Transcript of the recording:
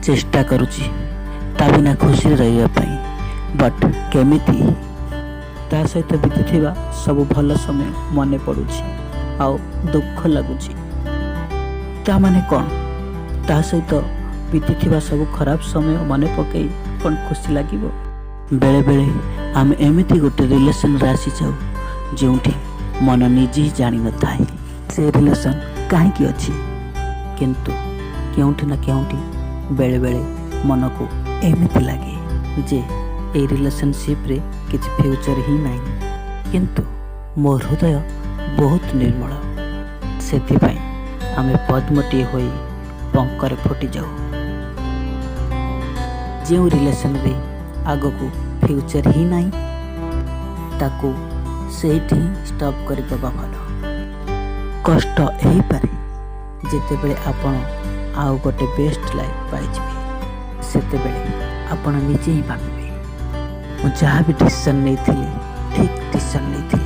ଚେଷ୍ଟା କରୁଛି ତା ବିନା ଖୁସିରେ ରହିବା ପାଇଁ, ବଟ୍ କେମିତି? ତା ସହିତ ବିତିଥିବା ସବୁ ଭଲ ସମୟ ମନେ ପଡ଼ୁଛି ଆଉ ଦୁଃଖ ଲାଗୁଛି। ତା ମାନେ କ'ଣ, ତା ସହିତ ବିତିଥିବା ସବୁ ଖରାପ ସମୟ ମନେ ପକାଇ କ'ଣ ଖୁସି ଲାଗିବ? ବେଳେବେଳେ ଆମେ ଏମିତି ଗୋଟେ ରିଲେସନରେ ଆସିଯାଉ, ଯେଉଁଠି ମନ ନିଜେ ହିଁ ଜାଣିନଥାଏ ସେ ରିଲେସନ୍ କାହିଁକି ଅଛି। କିନ୍ତୁ କେଉଁଠି ନା କେଉଁଠି ବେଳେବେଳେ ମନକୁ ଏମିତି ଲାଗେ ଯେ ଏଇ ରିଲେସନସିପ୍ରେ କିଛି ଫ୍ୟୁଚର୍ ହିଁ ନାହିଁ। କିନ୍ତୁ ମୋ ହୃଦୟ ବହୁତ ନିର୍ମଳ, ସେଥିପାଇଁ ଆମେ ପଦ୍ମଟିଏ ହୋଇ ପଙ୍କରେ ଫୁଟିଯାଉ। ଯେଉଁ ରିଲେସନରେ ଆଗକୁ ଫ୍ୟୁଚର୍ ହିଁ ନାହିଁ, ତାକୁ ସେଇଠି ହିଁ ଷ୍ଟପ୍ କରିଦେବା ଭଲ। କଷ୍ଟ ହେଇପାରେ, ଯେତେବେଳେ ଆପଣ ଆଉ ଗୋଟେ ବେଷ୍ଟ ଲାଇଫ୍ ପାଇଯିବେ, ସେତେବେଳେ ଆପଣ ନିଜେ ହିଁ ଭାବିବେ, ମୁଁ ଯାହା ବି ଡିସିସନ୍ ନେଇଥିଲି, ଠିକ୍ ଡିସିସନ୍ ନେଇଥିଲି।